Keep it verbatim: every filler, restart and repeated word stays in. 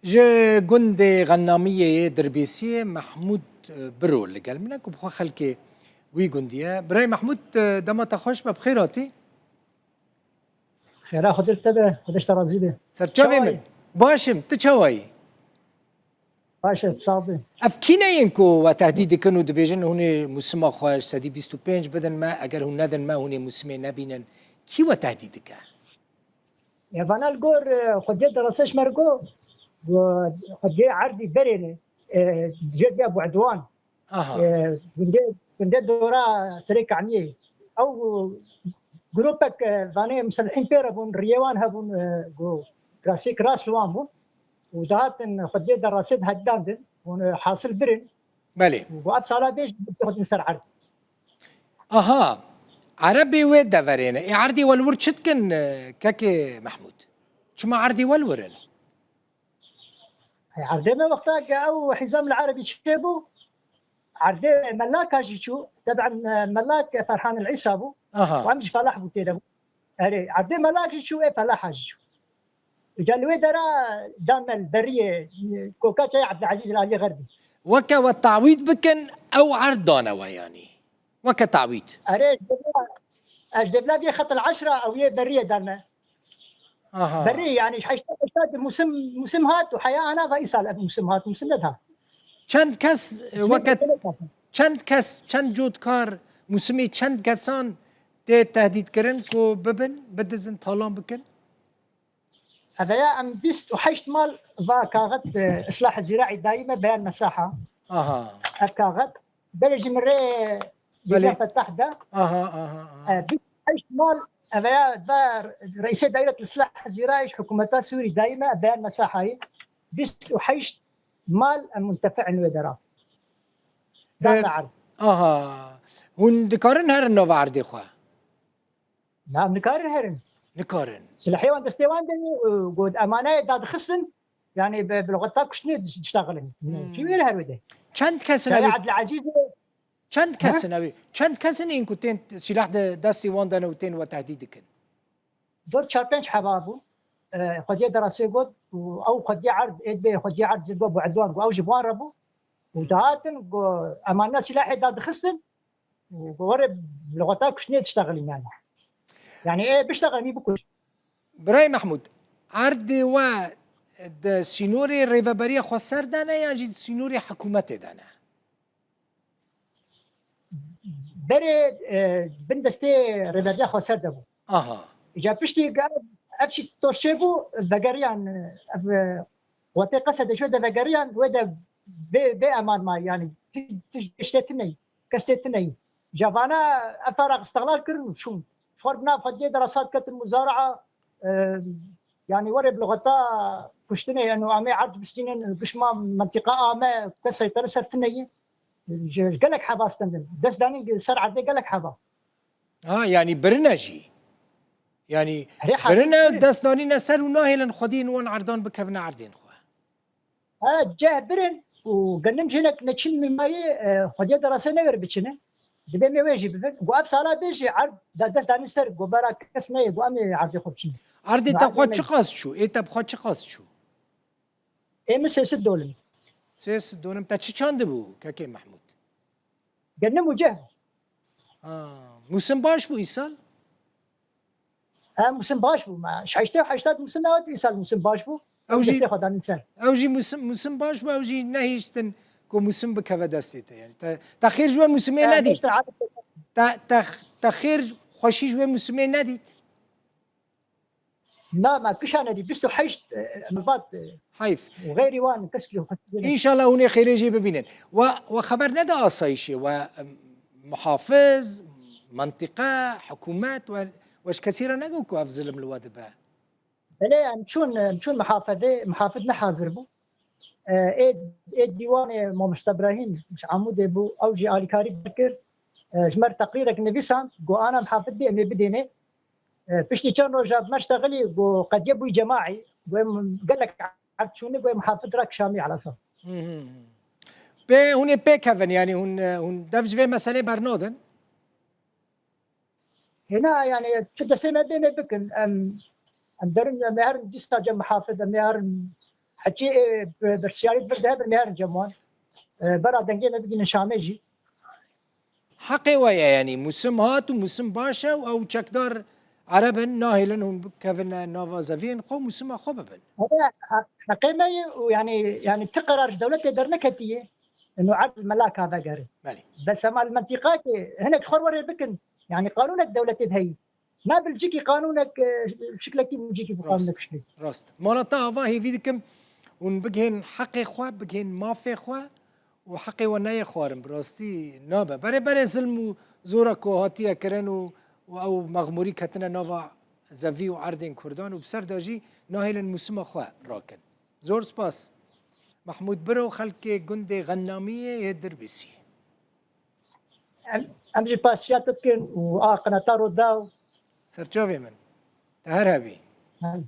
Ji gundê Xennamiyê yê Dirbêsiyê Mehmûd, e, Biro li gel min e ku bi xwe xelkê wî gundî ye. Birayê Mehmûd, e, dema te xweş be, bi xêr hatî. Xêra Xwedê li te be, Xwedê ji te razî be. Serçavê min. Çawayî? Baş im, tu çawayî? Baş e, sax be. Ev kî ne yên ku we tehdît dikin û dibêjin hûn ê mûsima xwe ji sedî bîst û pênc bidin me, eger hûn nedin me, hûn ê mûsimê nebînin? Kî we tehdît dike? Ya vana li gor, e, xwediyê derasê ji me re got, got, xwediyê erdî berê ne, e, jê diya Bu'dwan. Aha. E, gundê, gundê dora Serê Kaniyê. Ew grûpek, e, vanê miselihîn pê re bûn, riyê wan hebûn, e, got, rasîk rast li wan bûn. Û dihatin xwediyê derasê dihedandin, hûn, e, hasil birin. Belê. Û got, ev sala bêj, xwedin ser erd. Aha. Erebê wê deverê ne. Ê erdê we li wir çi dikin, e, kekê Mehmûd? Çima erdê we li wir in? Erdê me wexta ke ew Hîzam el Erebî çêbû, erdê Melaka jî çû. Teben, e, Melak Ferhan el Îsa bû. Aha. Û em jî felaḥ bû tê de bû. Erê, erdê Melak jî çû, ê felaha jî çû. Îca li wê dera dan me li beriyê, e, koka çayê Ebdulezîz el Alî Xerbî. Weke we tawît bikin, ew erd dane we yanî. Weke tawît. Erê, ez dê bila, ez dê bila vê xet el eşra ew yê beriyê dan me. Aha. Berî, yani, heştad, heştad musim, musim hat û heya ana ve îsal ev musim hat, musim ne da. Çend kes, e, Musim weke, ne da. Çend kes, çend cotkar, musimê çend kesan tê tehdît kirin ku bibin, bidizin, talan bikin? Eveya em bîst û heşt mal va kaxet, e, Islah Ziraî dayî me beyan mesaha. Aha. Ev kaxet Belê ji min rê Belê. Bilge Fetah de. Aha, aha, aha. E, bîst û heşt mal, eveya ve reîsê daîret li silah zîrayê ji hikûmeta Sûrî dayî me, beyan mesahayî. Bîst û heşt mal em muntefi'in wê dera. E, Dan me erd. Aha. Hûn dikarin herin nava erdê xwe? Na, em nikarin herin. Nikarin. Silahê wan destê wan de ye, û got emaneyê dadixistin, yani bi, bi lixeta kuştinê diş-, diştaxilin. Hmm. Kî wê her wê de? Çend kesin Şerê evî? Abdulazîz e. Çend Ha? Kesin evî? Çend kesin ên ku tên silah de destê wan de ne û tên we tehdît dikin? Dor çar pênc heba bû. E, xwediyê derasê got û ew xwediyê erd, ê dibê xwediyê erd jî got bu edwan, got ew ji wan re bû. Û Hmm. Dihatin, got emaneyê silahê dadixistin. Û were lixeta kuştinê diştexilîn yani. Yani ê biştexilî bikuş. Birayê Mehmûd, erdê we di sînorê Rêveberiya Xweser de ne yan jî di sînorê hikûmetê de ne? Berê, e, bin destê Rêveberiya Xweser de bû. Aha. Îca piştî ge-, ev çî torşê bû, vegeriyan, ev, e, wetê Qesedê şo de vegeriyan, wê de bê, bê eman may, yani, ti, ti, tiştê tune ye. Kes tê tune ye. Îca vana ev feraq istiqlal kirin û çûn. Ji xwe bi nav xwe diyê derasat ketin muzaraa, e, yani were bi lixeta kuştinê, yani amê erd bistînin, gişma mentiqa ame, kes seytere ser tune ye. Ji, ji gelek heba stendin. Dest danîn ser erdê gelek heba. Ha, yani birine jî. Yani Herê hasil birine, kirin. Dest danîne ser û nahêlin xwediyên wan erdan bikevine erdên xwe. Ha, ceh birin û genim jinek neçin mimayê, e, xwediyê derasê neger biçine. Dibê me wê jî bibin. Gu ev sala bê jî erd da dest danî ser, gu bera kes neyê, gu em ê erdê xwe biçine. Erdê te xwe çiqas çû? Ê te bi xwe çiqas çû? Ê min sê sed dolim. Sê sed dolim. Te çi çandibû, kekê Mehmûd? Genim û ceh. Ha, mûsim baş bû îsal? Ha, mûsim baş bû. Me ji heştê û heştad mûsim newet îsal mûsim baş bû. Ew jî, destê xwe danîn ser. Ew jî mûsim, mûsim baş bû, ew jî nehiştin ku mûsim bikeve destê te. Yani te, te xêr ji wê mûsimê nedît. Te, te, te xêr xweşî ji wê mûsimê nedît. Na, me kişa nedî, bîst û heşt, e, malbat, e, Heyf. Û xeyrî wan, keskî xwe. Înşallah hûn ê xêrê jê bibînin. We, we xeber neda asayîşê, we, em, muhafiz, mentiqe, hikûmet, we, we ji kesî re negot ku ev zilim li we dibe? Belê, em çûn, em çûn muhafedê, muhafid ne hazir bû. E, ê, ê dîwanê Mamoste Brahîm ji Amûdê bû, ew jî alîkarî kir. E, ji me re teqrîrek nivîsand, got, ana mihafid bî, em ê bidênê. E, piştî çend roja bi me ştexilî, got, qediye bûyî cemaî, got, em gelek erd çûnî, got, em mihafid re kişamî elasas. Hı hı. Pê hûn ê pêkevin, yanî hûn, e, hûn dev ji vê meselê bernadin? Hêna, yani, tu destê me bê me bikin. Em, em derin, em ê herin dîsa cem muhafid, em ê herin Keçî, e, pirsiyarî vir dihe bir mêrin cem wan. E, bera dengê me bigînin Şamê jî. Heqê we ye, yanî musim hat û musim baş e û ew çekdar Ereb in, nahêlin hûn bikevine nava zeviyên xwe, musima xwe bibin. Heqê me ye û yanî, yanî ti qerar ji dewletê derneketiye. Ino erd mela ka vegerin. Belê. Bes hema li mentîqakê hinek xwe werê bikin. Yanî qanûnek dewletê de heyî. Na bilcikî qanûnek, e, şiklekî bilcikî bi qanûnek şiklekî. Rast. Mala te ava hêvî dikim hûn bigihên heqê xwe, bigihên mafê xwe û heqê we neyê xwarin. Bi rastî nabe. Berê berê zilm û zora ku hatiye kirin û, û ew mexmûrî ketine nava zevî û erdên Kurdan û bi ser de jî nahêlin musima xwe rakin. Zor spas. Mehmûd Biro, xelkê gundê Xennamiyê yê Dirbîsî. Em, em jî pasiya te dikin û a qenata Rodaw. Serçavê min. Te her hebî. Em,